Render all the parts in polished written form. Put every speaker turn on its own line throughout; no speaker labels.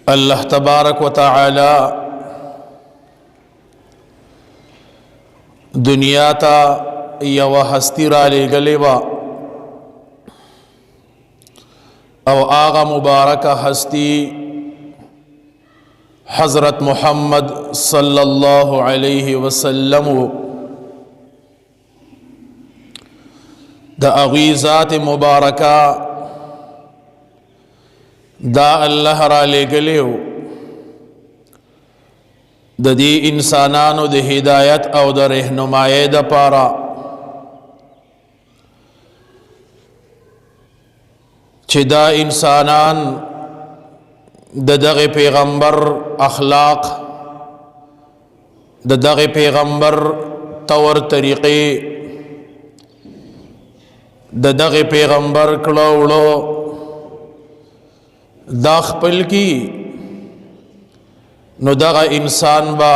الله تبارک وتعالى دنیا ته یو هستی را لېږلې وه او هغه مبارکه هستی حضرت محمد صلی الله علیه وسلم د هغوی ذات مبارکه دا الله را لېږلی و د دې انسانانو د هدایت او د رهنمایۍ دپاره. چې دا انسانان د دغه پیغمبر اخلاق، د دغه پیغمبر طور طریقې، د دغه پیغمبر کړه وړو دا خپل کی، نو دغه انسان با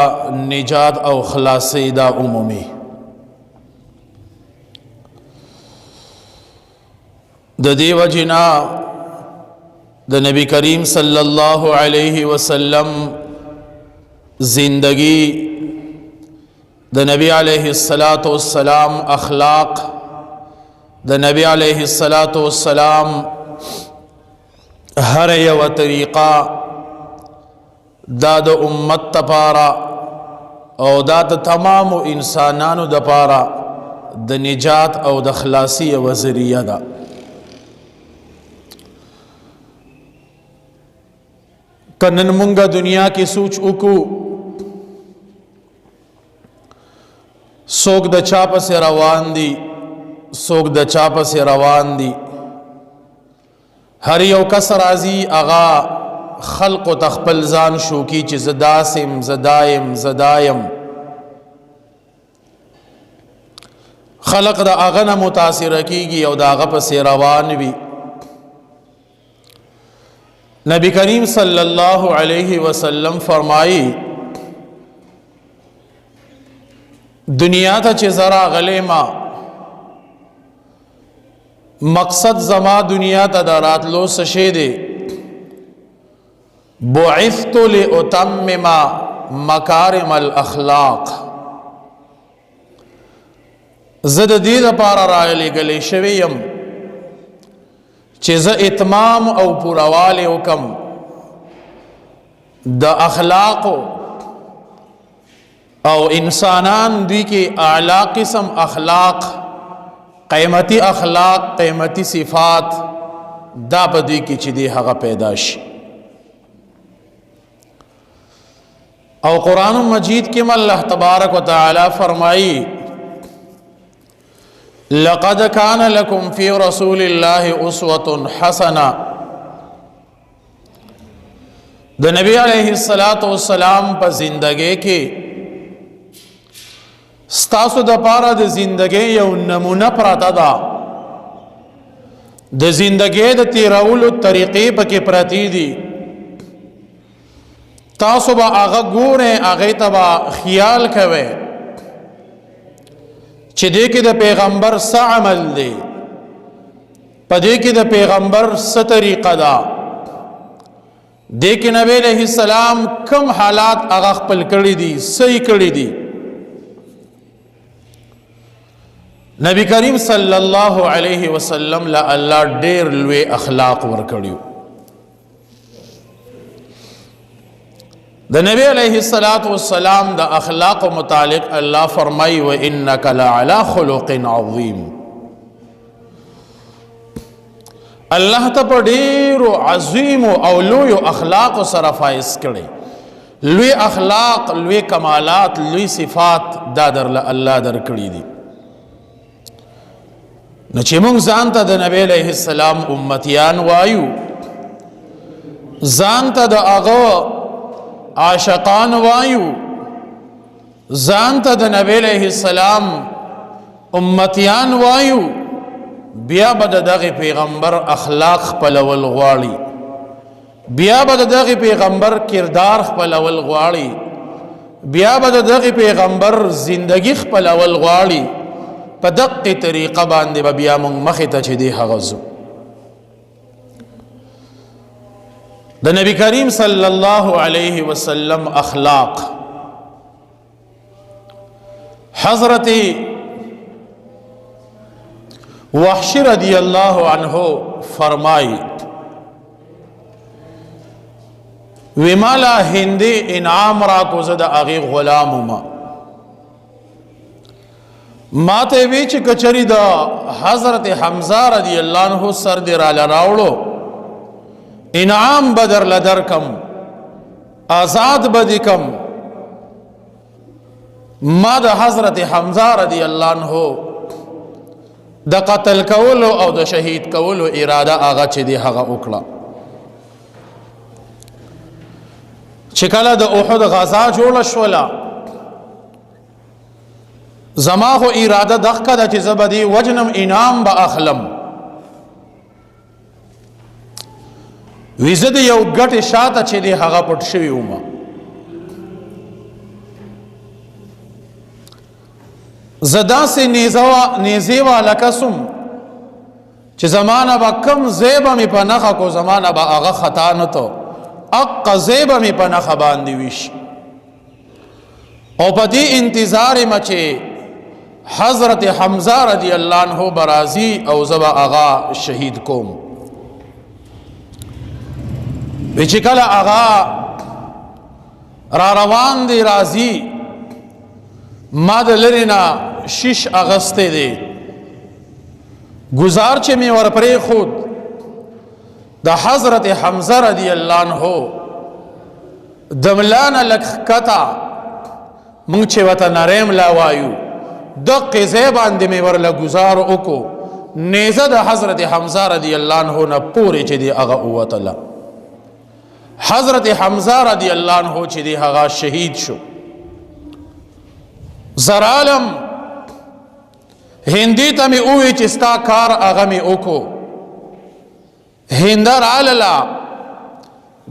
نجات او خلاصي دا عمومي. د دې وجنا د نبی کریم صلی الله علیه وسلم زندگی، د نبی علیه الصلاۃ والسلام اخلاق، د نبی علیه الصلاۃ والسلام هر یو طریقه دا د امت لپاره او دا د تمام انسانانو د پاره د نجات او د خلاصي یوه ذریعه ده. که نن مونږه دنیا کې سوچ وکړو، څوک د چا پسې روان دي، څوک د چا پسې روان دي، هر یو کس راځي هغه خلقو ته خپل ځان شوکي چې زه داسې یم، زه دا یم، زه دا یم. خلق د هغه نه متاثره کیږي او د هغه پسې روان وي. نبی کریم صلی الله علیه وسلم فرمایي، دنیا ته چې زه راغلی ما، مقصد زما دنیا ته د راتلو څه شی دی؟ بعثت لأتمم مکارم الاخلاق. زه د دې لپاره رالیږلی شوی یم چې زه اتمام او پوروالی وکم د اخلاقو، او انسانان دوی کې اعلی قسم اخلاق، قیمتي اخلاق، قیمتي صفات دا په دوی کې چې دی هغه پیدا شي. او قرآن مجید کې الله تبارک وتعالی فرمایي، لقد كان لكم في رسول الله اسوة حسنة. د نبی علیه الصلاۃ والسلام په زندګۍ کې ستاسو د پاره د زندګۍ یو نمونه پراته ده، د زندګۍ د تیرولو طریقې پکې پرتی دي. تاسو به هغه ګوره، هغه ته به خیال کوئ چې دې کې د پیغمبر څه عمل دی، په دې کې د پیغمبر څه طریقه ده، دې کې نبی علیہ السلام کم حالات هغه خپل کړی دي، صحیح کړی دي. نبی کریم صلی الله علیه وسلم لا الله ډیر لوی اخلاق ورکړیو. د نبی علیہ الصلات والسلام د اخلاق متعلق الله فرمای، و انک لعلى خلق عظیم. الله ته په ډیرو عظیم او لوی اخلاق سره فائز کړي. لوی اخلاق، لوی کمالات، لوی صفات دا در الله درکړي دي. نو چې موږ ځان ته د نبی علیہ السلام امتیان وایو، ځان ته د هغه عاشقان وایو، ځان ته د نبی علیہ السلام امتیان وایو، بیا به د دغه پیغمبر اخلاق خپلول غواړي، بیا به د دغه پیغمبر کردار خپلول غواړي، بیا به د دغه پیغمبر زندگی خپلول غواړي. په دقه طریقه باندې به بیا موږ مخې ته چې دی هغه ځو. د نبی کریم صلی الله علیه وسلم اخلاق. حضرت وحشی رضی الله عنه فرمای، ومالا هندي انعام را کو، زه د هغې غلام ما ماته وی چې کچری د حضرت حمزه رضی الله عنه سر دی را لراوړو، انعام بدر لدر کم، آزاد بدی کم. ما د حضرت حمزه رضی الله عنه د قتل کولو او د شهید کولو اراده هغه چې دی هغه وکړه. چې کله د احد غزا جوړه شوله، زما خو اراده دغه ده چې زه به دې وجنم، انعام به اخلم. وی زه د یو ګټې شاته چې دی هغه پټ شوی وم. زه داسې نیزې والا کس وم چې زمانه به کم ځای به مې په نښه کو، زمانه به هغه خطا نه ته، اقه ځای به مې په نښه باندې ویشي. او په دې انتظار ما چې حضرت حمزه رضی الله عنه برازي او زبا اغا شهید کوم. چې کله اغا را روان دی راځي، ما د لرې نه شیش اغستی دی، ګزار چې مې ورپرېښود، د حضرت حمزه رضی الله عنه د ملا نه لږ ښکته، مونږ چې ورته نری ملا وایو، دقې ځای باندې مې ورله ګزار وکړو، نیزه د حضرت حمزه رضی الله عنه نه پورې چې دی هغه ووتله. حضرت حمزه رضی الله عنه چې دی هغه شهید شو. زرالم هندی ته مې ووی چې ستا کار هغه مې وکړو. هنده رالله،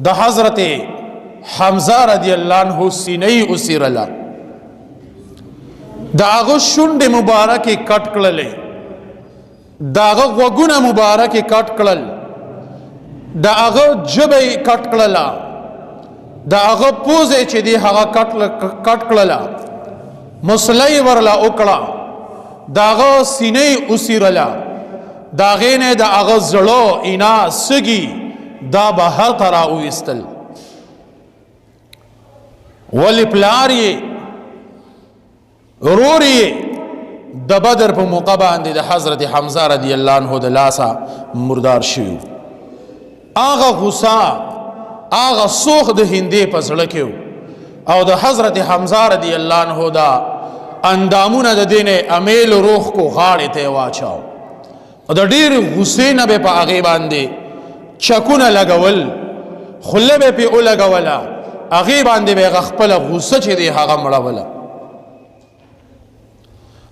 د حضرت حمزه رضی الله عنه سینه یې وڅیرله، د هغه شونډې مبارکې کټ کړلې، د هغه غوږونه مبارکې کټ کړل، د هغه ژبه یې کټ کړله، د هغه پوزه چې دی هغه کټ کړله، مسله یې ورله وکړه، د هغه سینه یې وڅیرله، د هغې نه د هغه زړه اینا سږي دا بهر ته راوویستل. ولې پلار یې، ورور یې د بدر په موقع باندې د حضرت حمزه رضی الله عنه د لاسه مردار شوی. هغه غصه، هغه سوخ د هندې په زړه کې، او د حضرت حمزه رضی الله عنه دا اندامونه د دینه امیل روخ کو غاړې ته واچاو، او د ډېر غصې نه به په هغې باندې چکونه لګول، خوله به پې ولګوله، هغې باندې به هغه خپله غصه چې دی هغه مړوله.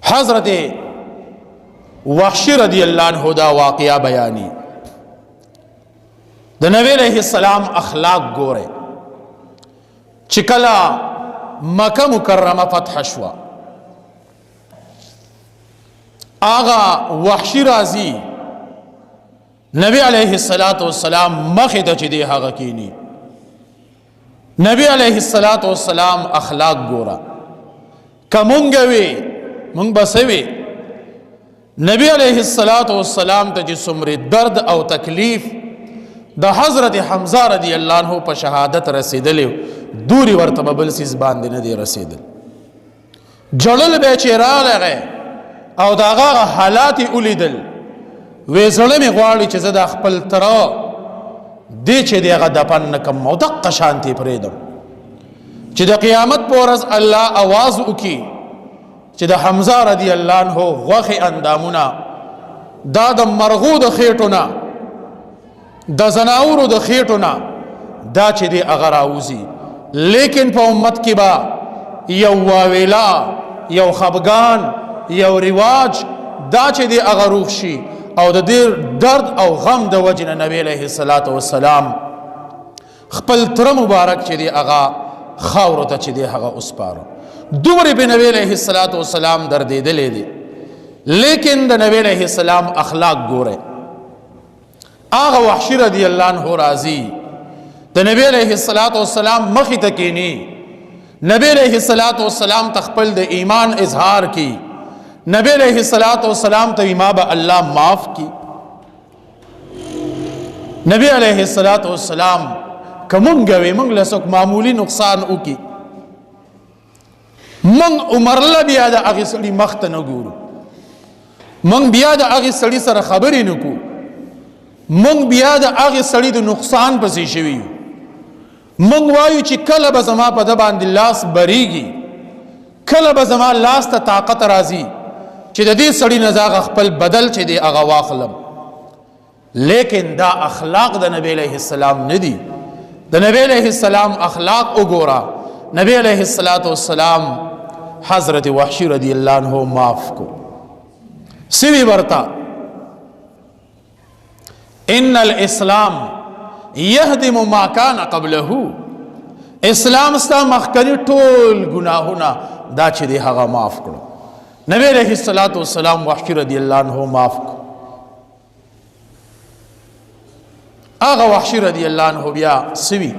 حضرت وحشی رضی الله عنه دا واقعا بیانی. د نبی علیہ السلام اخلاق ګوره. چې کله مکه مکرمه فتح شوه، آغا وحشی راځي، نبی علیه الصلاۃ والسلام مخه ته چې دی هغه کینی. نبی علیه الصلاۃ والسلام اخلاق ګوره. کمونګ وی مونږ بسوي، نبی علیه الصلاۃ والسلام ته چې څومره درد او تکلیف د حضرت حمزه رضی الله عنه په شهادت رسیدلی، دوری ورته بل څیز باندې نه دی رسیدل. جړل به چې راغی او د هغه حالات یې ولیدل، وې زړه مې غواړي چې زه د خپل تره دې چې دی هغه دفن نه کړم او دقه شانتې پرېږدم، چې د قیامت په ورځ الله اواز وکړي چې د حمزه رضی الله عنه غوښې اندامونه دا د مرغو د خېټو نه، د زناورو د خېټو نه دا چې دی هغه راوځي، لیکن په امت کې به یو واویلا، یو خفګان، یو رواج دا چې دی هغه روغ شي. او د دې درد او غم د وجې نه نبی علیه الصلاة والسلام خپل تره مبارک چې دی هغه خاورو ته چې دی هغه وسپاره. دومره په نبی علیه الصلاة والسلام دردېدلی دی، لیکن د نبی علیه السلام اخلاق ګوره. هغه وحشي رضی الله عنه راځي، د نبی علیه الصلاۃ والسلام مخې ته کینی، نبی علیه الصلاۃ والسلام تخپل د ایمان اظهار کی، نبی علیه الصلاۃ والسلام ته ما به الله معاف کی۔ نبی علیه الصلاۃ والسلام کومګ وی موږ له څوک معمولی نقصان وکي، موږ عمر له بیا د هغې سړي مخ ته نه ګورو، موږ بیا د هغې سړي سره خبرې نه کوو، موږ بیا د هغې سړي د نقصان پسې شوي یو۔ موږ وایو چې کله به زما په ده باندې لاس بریږي، کله به زما لاس ته طاقت راځي چې د دې سړي نه زه هغه خپل بدل چې دی هغه واخلم۔ لیکن دا اخلاق د نبی علیه السلام نه دي۔ د نبی علیه السلام اخلاق وګوره، نبی علیه الصلاۃ والسلام حضرت وحشی رضی الله عنه معاف کو سوی ورتا، ان الاسلام يهدم ما كان قبله، اسلام ستا مخکنی ټول ګناهونه دا چې دی هغه معاف کړو۔ نبی علیه الصلاۃ والسلام وحشی رضی الله عنه معاف کو۔ هغه وحشی رضی الله عنه بیا سوی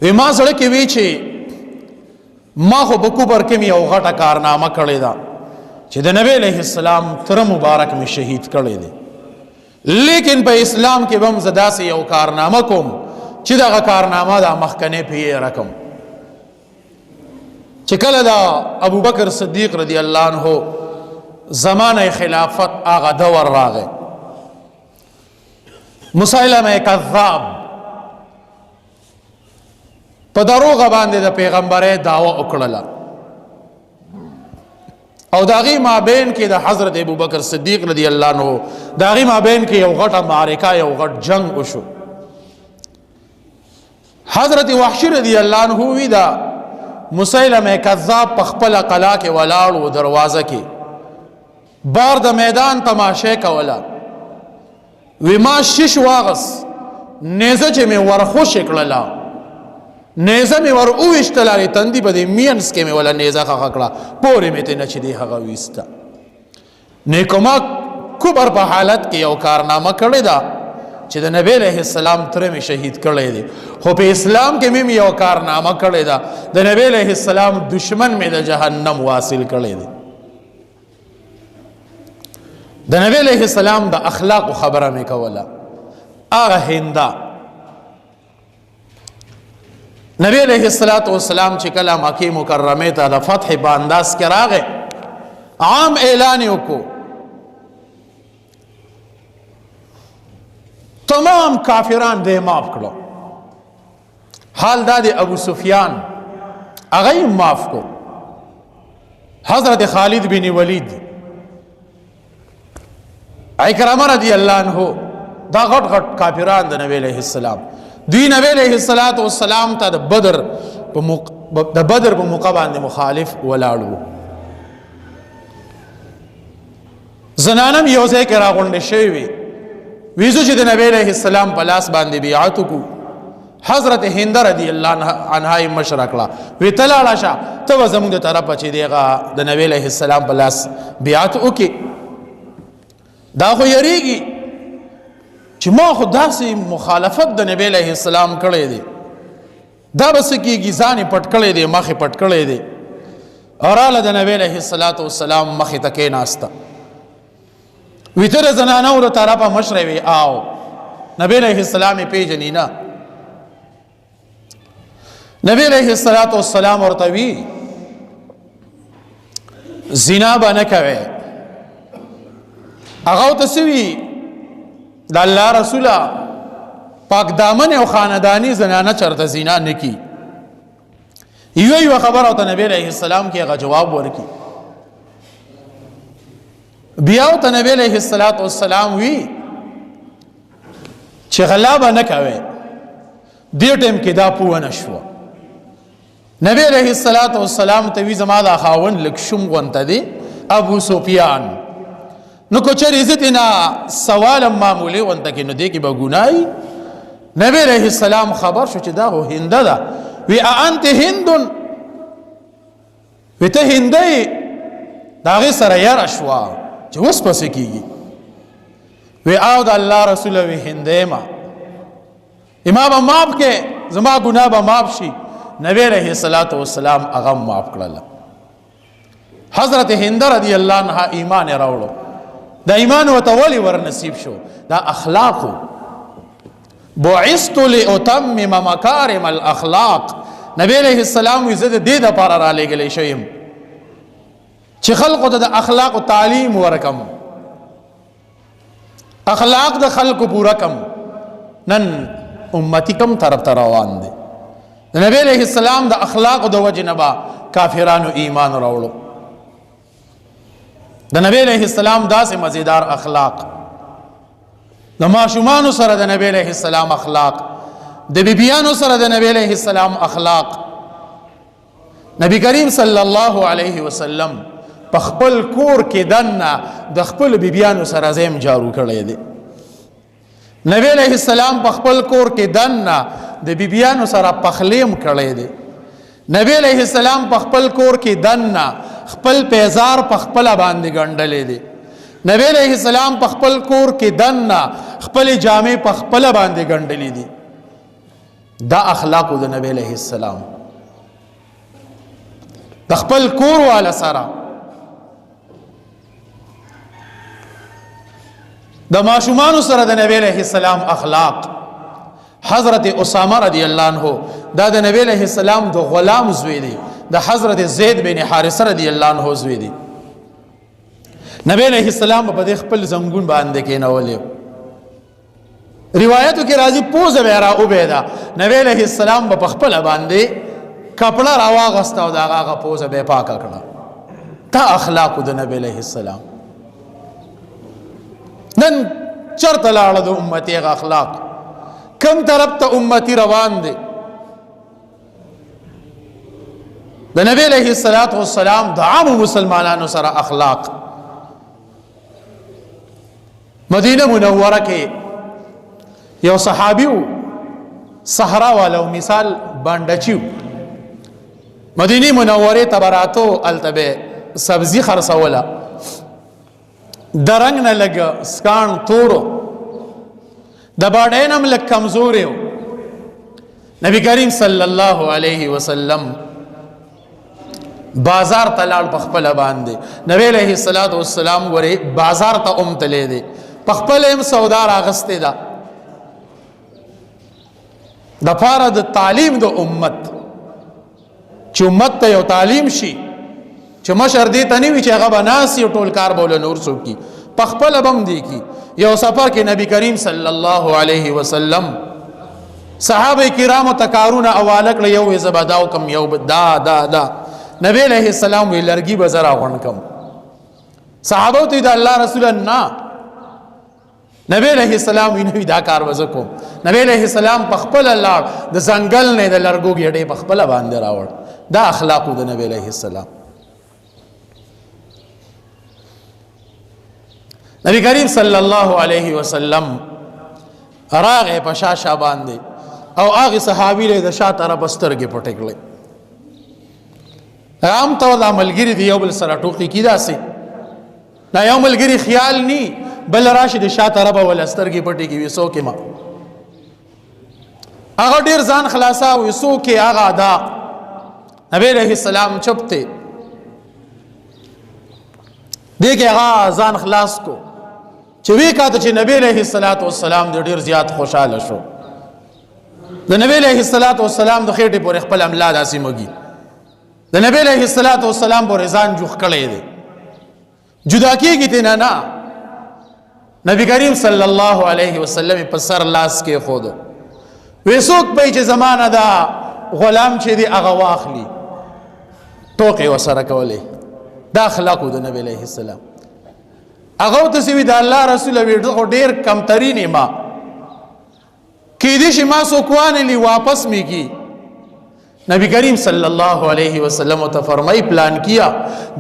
وی ما زړه کې وی چې ما خو په کوبر کې مې یو غټه کارنامه کړې ده چې د نبی علیه السلام تر مبارک مې شهید کړی دی، لیکن په اسلام کې به هم زه داسې یو کارنامه کوم چې دغه کارنامه د مخکنې پې رقم۔ چې کله دا ابوبکر صدیق رضی الله عنه زمانه خلافت هغه دور راغی، مسیلمه کذاب په دروغ باندې د پیغمبرۍ دعوه وکړله، او د هغې مابین کې د حضرت ابوبکر صدیق رضی الله عنه د هغې مابین کې یو غټه معرکه، یو غټ جنگ وشو۔ حضرت وحشی رضی الله عنه وی دا مسیلمه کذاب په خپله قلا کې ولاړ و، دروازه کې بار د میدان تماشه کوله۔ وی ما شش واغس، نیزه چې مې ورخوشې کړله، نیزه مې ور وویشتله، د تندي په دې مینځ کې مې وله نیزه ښخه کړه، پورې مې ترې نه چې دی هغه ویسته۔ نیکو ما کبر په حالت کې یو کارنامه کړې ده چې د نبی علیه السلام تره مې شهید کړی دی، خو په اسلام کې مې یو کارنامه کړې ده، د نبی علیه السلام دشمن مې د جهنم واصل کړی دی۔ د نبی علیه السلام د اخلاق خبره مې کوله۔ هغه هنده نبی علیه الصلاۃ والسلام چې کله مکې مکرمې ته د فتح په انداز کې راغی، عام اعلان یې وکړو، تمام کافران دې معاف کړو۔ حال دا دی ابو سفیان هغه یې معاف کړو، حضرت خالد بن ولید، عکرمه رضی الله عنه، دا غټ غټ کافران د نبی علیه السلام دوی نبی علیه الصلاۃ والسلام ته د بدر په موقع باندې مخالف ولاړ وو۔ زنانم یو ځای کې راغونډې شوې وې، ویزو چې د نبی علیه السلام په لاس باندې بیعت وکړو۔ حضرت هند رضی الله عنها یې مشره کړه، وی ته لاړه شه، ته به زموږ د طرفه چې دی هغه د نبی علیه السلام په لاس بیعت وکړي۔ دا خو یریږي چې ما خو داسې مخالفت د نبی علیه السلام کړی دی، دا به څه کېږي، ځان یې پټ کړی دی، مخ یې پټ کړی دی، او راله د نبی علیه الصلاة والسلام مخې ته کښېناسته۔ وی ته د زنانو د طرفه مشره وې، آو نبی علیه السلام یې پېژني نه۔ نبی علیه الصلاة والسلام ورته وی زنا به نه کوې۔ هغه ورته څه وي، د الله رسوله پاک دامن او خاندانی زنانه چرته زنا نه کی۔ یو یو خبره ورته نبی علیه السلام کې هغه جواب ورکي۔ بیا ورته نبی علیه الصلاة والسلام وی چې غلا به نه کوې۔ دې ټایم کې دا پوه نه شوه۔ نبی علیه الصلاة والسلام ته وی زما دا خاوند لږ شوم غونته دی ابو سفیان، نو که چېرې زه ترې نه سوال معمولي غونته کې نو دې کې به ګناه وي۔ نبی علیه السلام خبر شو چې دا خو هنده ده۔ وی انت هند، وی ته هنده یې؟ د هغې سره یره شوه چې اوس به څه کېږي۔ وی او د الله رسوله، وی هنده یم۔ امام به معاف کې، زما ګناه به معاف شي. نبی علیہ الصلوۃ والسلام هغه معاف کړل. حضرت هند رضی الله عنها ایمان راوړو. دا ایمان وته ولی ور نصیب شو؟ دا اخلاق. بعثت لاتمم مکارم الاخلاق. نبی علیہ السلام وی زه د دې لپاره را لېږلی شوم چې خلقو ته د اخلاق تعلیم ورکم، اخلاق د خلکو پورا کم. نن امتی کم طرف ته روان دي؟ د نبی علیہ السلام د اخلاق د وجې نه به کافرانو ایمان راوړو. د نبی علیہ السلام داسې مزیدار اخلاق، د ماشومانو سره د نبی علیہ السلام اخلاق، د بیبیانو سره د نبی علیہ السلام اخلاق. نبی کریم صلی الله علیه وسلم په خپل کور کې دننه د خپل بیبیانو سره زیم جارو کړی دی. نبی علیہ السلام په خپل کور کې دننه د بیبیانو سره پخلیم کړی دی. نبی علیہ السلام په خپل کور کې دننه خپل پیزار په خپل باندې ګنډلې دی. نبی علیہ السلام په خپل کور کې دننه خپل جامې په خپل باندې ګنډلې دي. دا اخلاق د نبی علیہ السلام د خپل کور والا سره، د ماشومان سره د نبی علیہ السلام اخلاق. حضرت اسامه رضی الله عنه، دا د نبی علیہ السلام د غلام زوی دی، د حضرت زید بن حارثه رضی الله عنه زوی دی. نبی علیہ السلام په دې خپل زنګون باندې کېنولې. روایتو کې راځي پوزه به را وبېده، نبی علیہ السلام په خپل باندې کپړه راواغسته او د هغه پوزه به پاکه کړه. تا اخلاق د نبی علیہ السلام نن چرته لاړه؟ د امتی هغه اخلاق کم طرف ته امتی روان دي؟ د نبی علیہ الصلوۃ والسلام د عام مسلمانانو سره اخلاق. مدینه منوره کې یو صحابي وو، صحرا والو مثال باندچیو، مدینه منوره ته براتو، الته به سبزی خرڅوله. د رنګ نه لږ سکان تورو، د باډۍ نه هم لږ کمزوری و. نبی کریم صلی الله علیه وسلم بازار ته لاړ په خپله باندې. نبی علیه الصلاة والسلام ګورې بازار ته هم تللی دی، په خپله هم سودا راغستې ده د پاره د تعلیم د امت، چې امت ته یو تعلیم شي چې مشر دې ته نه وي چې هغه به ناست او ټول کار به له نور څوک کي، په خپله به هم دی کی. یو سفر کې نبی کریم صلی الله علیه وسلم صحابه کرامو ته کارونه حواله کړه. یو یې زه به دا وکړم، یو به دا دا دا. نبی علیه السلام وی لرګي به زه راغونډ کړم. صحابه ته د الله رسول نه، نبی علیه السلام وی نوی دا کار به زه کوم. نبی علیه السلام په خپله لاړ، د ځنګل نه د لرګو ګېډۍ په خپله باندې راوړ. دا اخلاق د نبی علیه السلام. نبی کریم صلی الله علیه وسلم راغې په شا شا باندې او هغه صحابي له د شا طرف سترګې پټې کړې. عام طور دا ملګری دی یو بل سره ټوکی کی، داسې دا یو ملګری خیال نی بل راشي د شا طرف ول سترګې پټې کی، وسو کې ما هغه ډیر ځان خلاصا، وسو کې هغه دا. نبی علیہ السلام چپ ته دې کې هغه ځان خلاص کو چې وی کاته چې نبی علیہ الصلوۃ والسلام دې ډیر زیات خوشاله شو. د نبی علیہ الصلوۃ والسلام د خېټې پورې خپل املا داسې مګي، د نبی علیہ الصلوۃ والسلام پورې ځان جوخ کړی دی، جدا کیږي ته نه. نه، نبی کریم صلی الله علیه وسلم په سر لاس کې خود وسوک په چې زمانہ دا غلام چې دی هغه واخلي، ټوکې وسره کولې. دا اخلاق د نبی علیہ السلام. هغه ته سی د الله رسول وی ډیر کم ترین ما کې دې شي، ما سوکوان لی واپس می کی. نبی کریم صلی الله علیه وسلم ته فرمای پلان کیا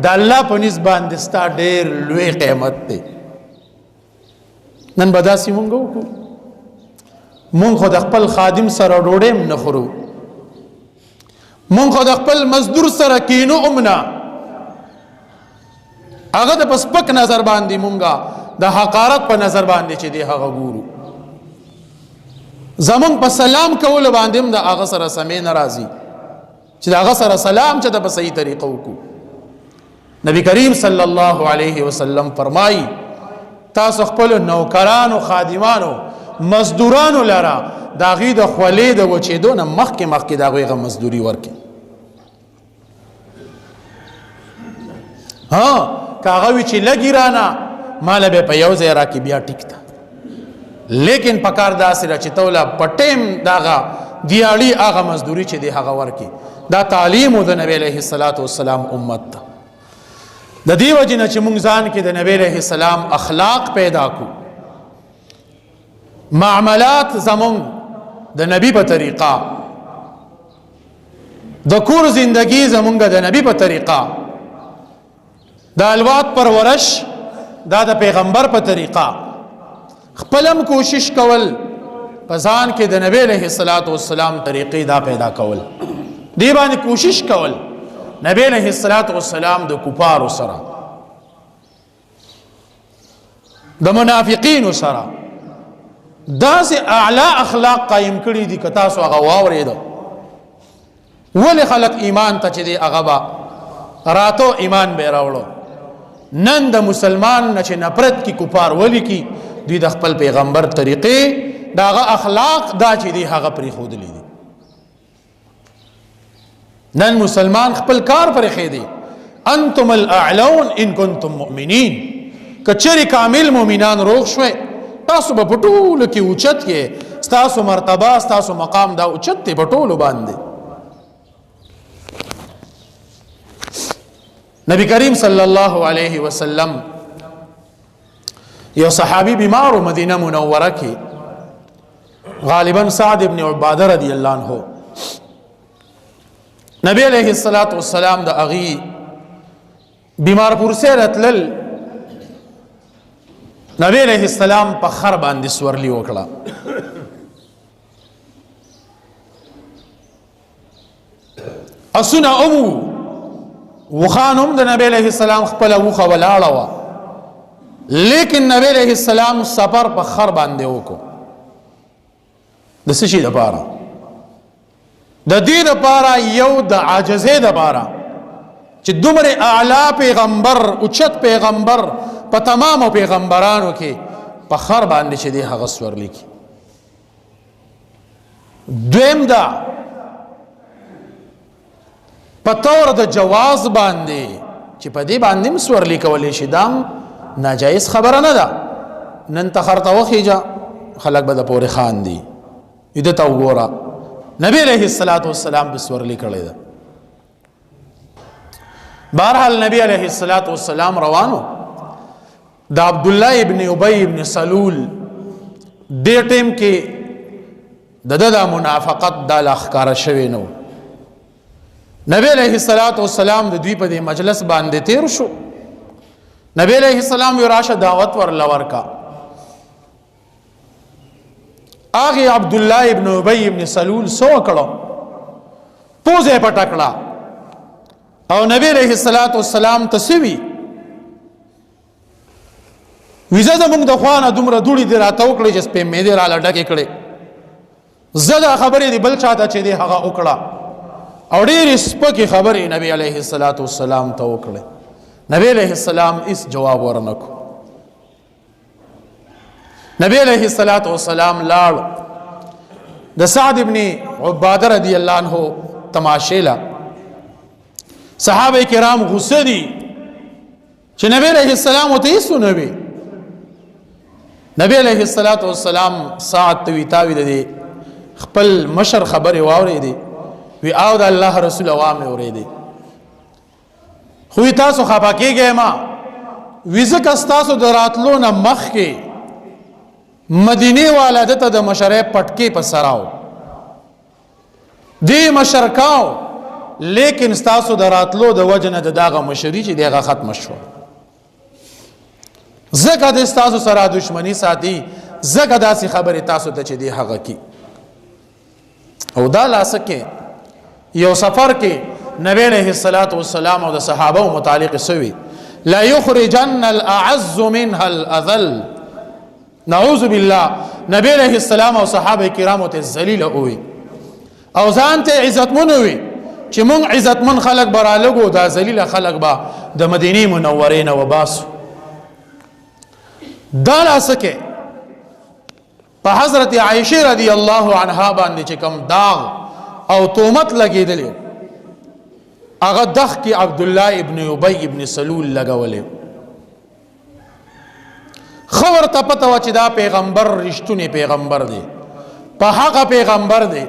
د الله په نسبت باندې ستا ډیر لوی قیمت دی. نن به داسې مونږ وکړو؟ مونږ خو د خپل خادم سره ډوډۍ هم نه خورو، مونږ خو د خپل مزدور سره کینو هم نه، هغه د په سپک نظر باندې مونږه د حقارت په نظر باندې چې دی هغه ګورو. زمونږ په سلام کولو باندې هم د هغه سره سمې نه راځي چې د هغه سره سلام چې د په صحیح طریقه وکړو. نبی کریم صلی الله علیه وسلم فرمایي، تاسو خپل نوکرانو، خادمانو، مزدورانو لره د هغوی د خولې د وچېدو نه مخکې مخکې د هغوی هغه مزدوري ورکړئ. ها، که هغه وي چې لګي رانه، ماله به په یو ځای راکې، بیا ټیک ده، لیکن پکار داسې ده چې ته وله په ټایم دغه دیاړي هغه مزدوري چې دی هغه ورکړي. دا تعلیم د نبی علیه الصلاة والسلام امت ته. د دې وجې نه چې مونږ ځان کې د نبی علیه السلام اخلاق پیدا کو، معاملات زمونږ د نبی په طریقه، د کور زندگی زمونږ د نبی په طریقه، د الواد پرورش دا د پیغمبر په طریقه، خپلم کوشش کول په ځان کې د نبی علیه الصلاۃ والسلام طریقې دا پیدا کول، دی باندې کوشش کول. نبی علیه الصلاۃ والسلام د کفارو سره، د منافقینو سره داسې اعلی اخلاق قائم کړي دي، که تاسو هغه واورېد، ولې خلک ایمان ته چې دی هغه به راتو، ایمان به راوړو. نن د مسلمان نه چې نفرت کی کفار ولي کی، دوی د خپل پیغمبر طریقې داغه اخلاق دا چې دی هغه پرې خودلې دي. نن مسلمان خپل کار پر خېدي. انتم الاعلون ان کنتم مؤمنین، کچری کامل مؤمنان روغ شوي، تاسو به په ټولو کې اوچت کې، ستاسو مرتبه، ستاسو مقام دا اوچت دی په ټولو باندې. نبی کریم صلی الله علیه وسلم، یو صحابي بیمار مدینه منوره کې، غالبا سعد ابن عباده رضی الله عنه، نبی علیہ الصلوۃ والسلام د اغي بیمار پرسه راتلل. نبی علیہ السلام په خر باندې سورلی وکړه. اسونه امو وخان هم د نبی علیہ السلام خپل وخه ولاړه وه، لیکن نبی علیہ السلام سفر په خر باندې وکړو. د څه شي لپاره؟ د دې لپاره، یو د عاجزۍ لپاره چې دومره اعلی پیغمبر، اوچت پیغمبر په تمامو پیغمبرانو کې په خر باندې چې دی هغه سورلی کی. دویم دا په تور د جواز باندې چې په دې باندې هم سورلی کولی شي، دام ناجایز خبره نه ده. نن ته خر ته وخیجه، خلک به د پورې خاندي، دې ته وګوره، نبی علیه الصلاۃ والسلام به سورلی کړی ده. بهرحال نبی علیه الصلاۃ والسلام روانو، د عبد الله ابن ابی ابن سلول دې ټیم کې د د منافقت د لخکار شوی نو. نبی علیه الصلاۃ والسلام د دوی په دې مجلس باندې تیر شو. نبی علیه السلام یو راشه دعوت ورله ورکا. هغه عبد الله ابن ابی ابن سلول سو کړو، پوزه پټ کړه او نبی علیہ الصلوۃ والسلام تسوی ویزه زمونږ د خوانه دومره دوړي دی راته وکړې چې سپې مې دی راله ډکې کړې، زه دا خبرې دی بل چاته چې دی هغه وکړه، او ډېرې سپکې خبرې نبی علیه الصلاۃ والسلام ته وکړې. نبی علیه السلام هیڅ جواب ورنکو. نبی علیه الصلاۃ والسلام لاړ د سعد ابن عباده رضی الله عنه تماشې له. صحابه کرام غصه دي چې نبی علیه السلام ته هیڅ نه وي. نبی علیه الصلاۃ والسلام سعد ته وی، تاوی دی خپل مشر خبرې واورې دي؟ وی او د الله رسول عوام اورې دي. خو تاسو خپه کېږئ ما، وی ځکه ستاسو د راتلو نه مخکې مدینه والا دته د مشرۍ پټکې په سراو دی مشرکاو، لیکن ستاسو د راتلو د وجه نه د دغه مشري چې دغه ختم شو، ځکه د ستاسو سره دښمني ساتي، ځکه داسې خبرې تاسو ته چې دی هغه کی. او دا لاسکه یو سفر کې نبی علیہ الصلوۃ والسلام او د صحابه متعلق سوی، لا یخرجن الاعز منها الاذل، نعوذ بالله. نبی علیہ السلام او صحابه کرامو ته ذلیل اووي او ځان ته عزتمن وي چې مونږ عزتمن خلک برالګو، دا ذلیل خلک با د مدینه منورې نه وباسو. دا لاسکه په حضرت عائشه رضی الله عنها باندې چې کوم داغ او تومت لګیدلی، هغه دغ کې عبد الله ابن ابي ابن سلول لګولې. خبر ته پته و چې دا پیغمبر رښتونی پیغمبر دی، په هغه پیغمبر دی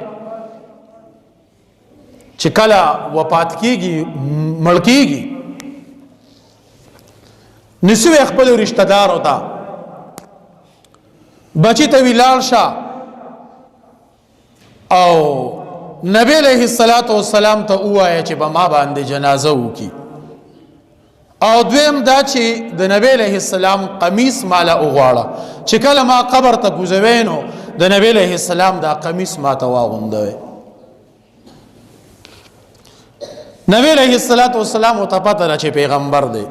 چې کله وفات کیږي، مړ کیږي، نسوی خپل رشتہ دار ہوتا بچی ته ویلال شه او نبی علیہ الصلات والسلام ته وایا چې په ما باندې جنازه وکي، او دویم دا چې د نبی علیہ السلام قمیص مالا وغواړه چې کله ما قبر ته کوزوینو د نبی علیہ السلام دا قمیص ما ته واغوندوي. نبی علیہ الصلات والسلام ته پته ده چې پیغمبر دی،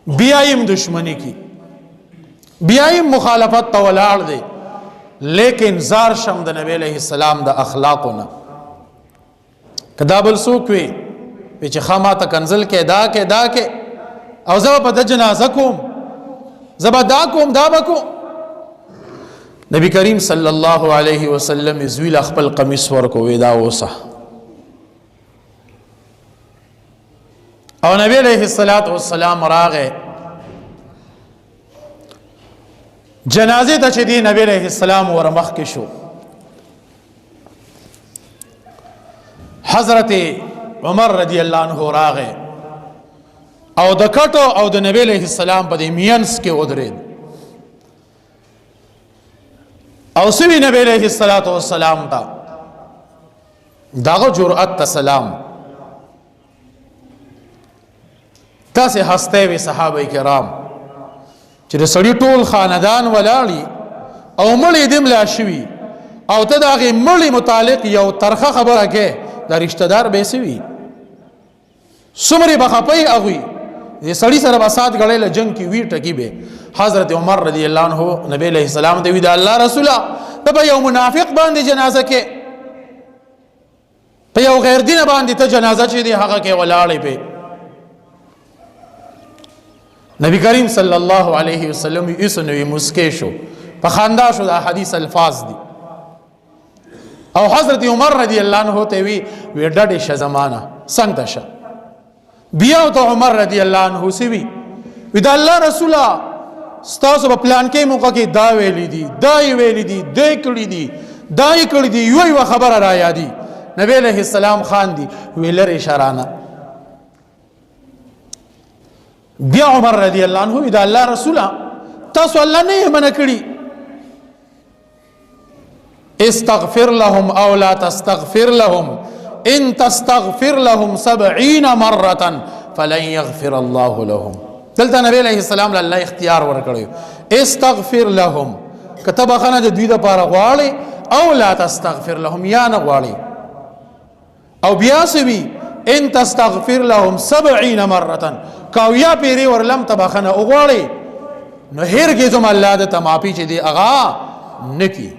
بیا یې دشمنی کی، بیا یې مخالفت ته ولاړ دی، لیکن زار شم د نبی علیہ السلام د اخلاقونه. کدا بل څوک وي چې خاما ته کنزل کې دا کې دا کې او زه په د جنازه کوم، زه به دا کوم دا به کوم. نبی کریم صلی الله علیه وسلم زویل خپل قمیص ورکو، وی دا اوسه. او نبی علیہ الصلات والسلام راغه جنازه ته چې دی نبی علیہ السلام ورمخ کې شو. حضرت عمر رضی الله عنه راغه او د کټو او د نبی علیہ السلام په دې مینس کې ودرید او سوی نبی علیہ الصلات والسلام ته داغه جرأت ته سلام. تاسو هسته وی صحابه کرام چې د سړی ټول خاندان ولاړی او مړی دم لا شوی او ته د هغې مړي متعلق یو ترخه خبره کې، دا رشتہ دار به سوي څومره به خپي هغوی دې سړي سره به سات غړی له جنگ کې وی ټکی به. حضرت عمر رضی الله عنه نبی علیہ السلام ته وی دا الله رسوله، ته په یو منافق باندې جنازه کې، په یو غیر دین باندې ته جنازه چې دی هغه کې ولاړې په. نبی کریم صلی الله علیه وسلم یې نوې مسکې شو، په خندا شو. دا حدیث الفاظ دي. او حضرت عمر رضی الله عنه ته وی وی ډډه شه زمانہ څنګه شه. بیا ته عمر رضی الله عنه سی وی وی دا الله رسوله، ستاسو په پلان کې موقع کې دا ویلې دي، دا ویلې دي، دې کړی دي، دا کړی دي، یو یو خبره را یادي. نبی علیہ السلام خان دی ویلره شرانه. بیا عمر رضی الله عنه دا الله رسوله، تاسو الله نه منع کړی استغفر لهم او لا تستغفر لهم ان تستغفر لهم 70 مره فلن يغفر الله لهم. دلته نبی علیہ السلام له الله اختیار ورکړی، استغفر لهم کتب خنه د دوی د پاره غواړي، او لا تستغفر لهم یا نه غواړي. او بیا سوي ان تستغفر لهم 70 مره کاویا پیری ورلم تبخنه وغواړي نو هرگز هم الله د تمافي چې دی اغا نکی.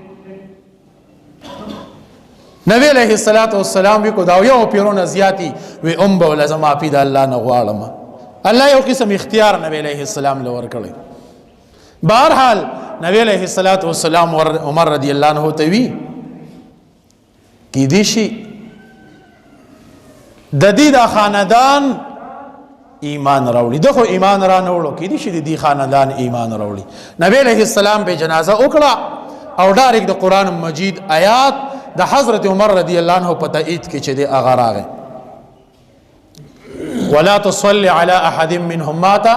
نبی علیہ الصلوۃ والسلام کو دا یو پیرونه زیاتی وی ام به لازم معافي د الله نه غواړم. الله یو قسم اختیار نبی علیہ السلام لور کړی. بهرحال نبی علیہ الصلوۃ والسلام عمر رضی الله عنه ته وی کې دي شي د دې د خاندان ایمان راوړي، دغه ایمان را نه وړو، کې دي شي د دې خاندان ایمان راوړي. نبی علیہ السلام به جنازه وکړه او ډایرک د قران مجید آیات د حضرت عمر رضی الله عنه په تایید کې چې دی هغه راغی، ولا تصلي على احد منهم مات.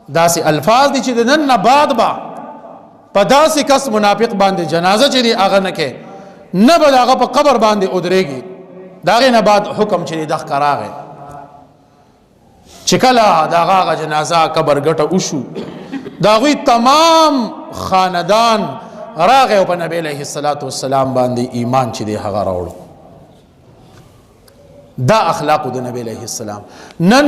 داسې الفاظ دي چې د نن نه بعد با په داسې کس منافق باندې جنازه چې دی هغه نه کې، نه به هغه په قبر باندې ودرېږي. د هغې نه بعد حکم چې دی دغه راغی چې کله د هغه جنازه قبر ګټه وشو، د هغوی تمام خاندان راغی او په نبی علیه الصلاة والسلام باندې ایمان چې دی هغه راوړو. دا اخلاق د نبی علیه السلام. نن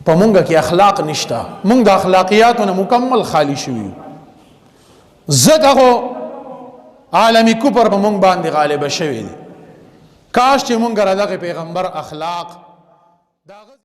په مونږ کې اخلاق نشته، مونږ د اخلاقیاتو نه مکمل خالی شوي. ځکه خو عالمی کفر په مونږ باندې غالب شوی دی. کاش چې مونږ را دغه پیغمبر اخلاق داغه